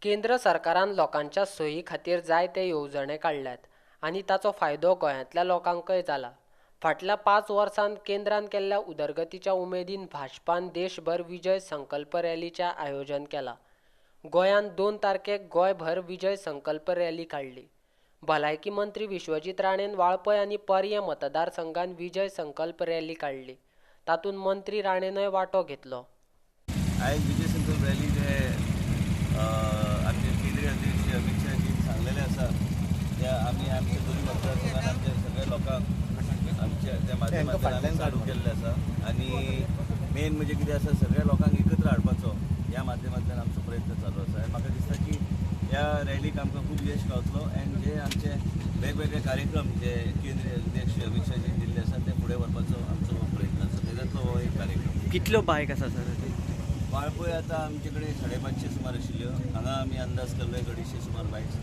केंद्र सरकारान लोकांच्या सोयी खातीर जायते येवजणे काडल्यात आनी ताचो फायदो गोंयांतल्या लोकांकय जाला. फाटल्या 5 वर्सांत केंद्रान केल्ल्या उदरगतीच्या उमेदीन भाजपान देशभर विजय संकल्प रॅलीचें आयोजन केलां. गोंयांत 2 तारखेक गोंयभर विजय संकल्प रॅली काडली. भलायकी मंत्री विश्वजीत राणेन वाळपय आनी पर्यें मतदारसंघात विजय संकल्प रॅली काडली. तातूंत मंत्री राणेनय वांटो घेतलो. आयज विजय संकल्प रॅली जे आमचे केंद्रीय अध्यक्ष अमित शहाजीन सांगलेले आसा त्या आमी आमच्या दोन मतदारसंघात आमच्या सगळ्या लोकांक आमच्या त्या माध्यमांतल्यान चालू केल्ले आसा आनी मेन म्हणजे कितें आसा, सगळ्या लोकांक एकत्र हाडपाचो ह्या माध्यमांतल्यान आमचो प्रयत्न चालू आसा. आनी म्हाका दिसता की ह्या रॅलीक आमकां खूब यश गावतलो आनी जे आमचे वेगवेगळे कार्यक्रम जे केंद्रीय अध्यक्ष अमित शहाजीन दिल्ले आसा ते फुडें व्हरपाचो आमचो प्रयत्न आसा. तेजातलो हो एक कार्यक्रम. कितल्यो बायक आसा सर? वाळपय आतां आमचे कडेन 550 सुमार आशिल्ल्यो. हांगा आमी अंदाज केल्लो 250 सुमार बायक्स